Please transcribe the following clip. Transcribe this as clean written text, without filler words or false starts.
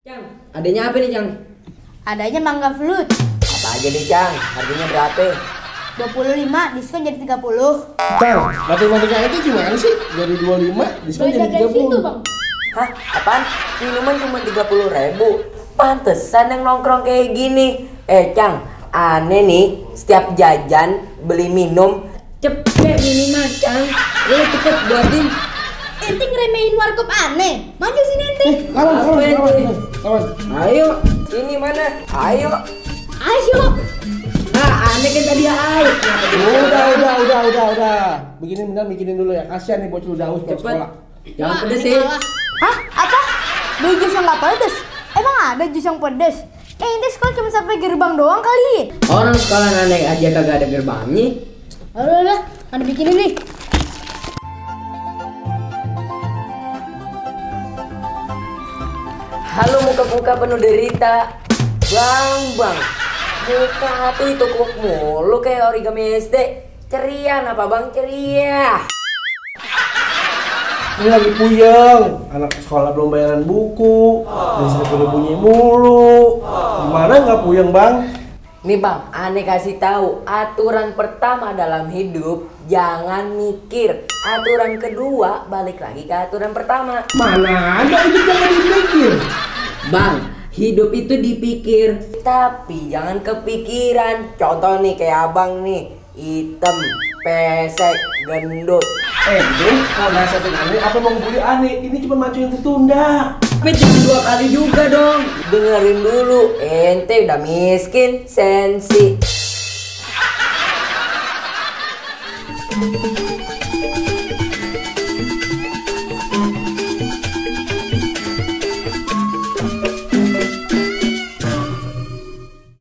Cang, adanya apa nih, Cang? Adanya mangga flute. Apa aja nih, Cang? Harganya berapa? 25 diskon jadi 30. Cang, matematika itu gimana sih? Dari 25 diskon jadi 30. Bang. Hah? Apaan? Minuman cuma 30.000. Pantesan yang nongkrong kayak gini. Cang, aneh nih. Setiap jajan beli minum cepet minimal, Cang. Lu cepet buatin. Ente ngeremehin warkop aneh. Maju sini ente. Lawan. Ayo, ini mana? Ayo. Ayo. Aneh kan tadi ayo. Udah. Begini benar bikinin dulu ya. Kasihan nih bocil udah haus mau Cepet. sekolah. Jangan pedes aneh sih. kalah. Hah? Apa? Beli jus yang gak pedes? Emang ada jus yang pedes? Ente sekolah cuma sampai gerbang doang kali. Orang sekolah aneh aja kagak ada gerbangnya. Udah, ada bikinin nih. Halo muka-muka penuh derita. Bang. Muka tuh itu kuk mulu kayak origami SD. Ceria apa bang? Ceria. Ini lagi puyeng. Anak sekolah belum bayaran buku. Listrik udah bunyi mulu. Gimana nggak puyeng bang? Nih bang, aneh kasih tahu aturan pertama dalam hidup jangan mikir. Aturan kedua balik lagi ke aturan pertama. Mana ada hidup yang dipikir? Bang, hidup itu dipikir, tapi jangan kepikiran. Contoh nih kayak abang nih, hitam, pesek, gendut. Bang, mau nasihatin aneh apa mau ngebully aneh? Ini cuma macu yang tertunda. Tapi jangan 2 kali juga dong. Dengerin dulu, ente udah miskin, sensi.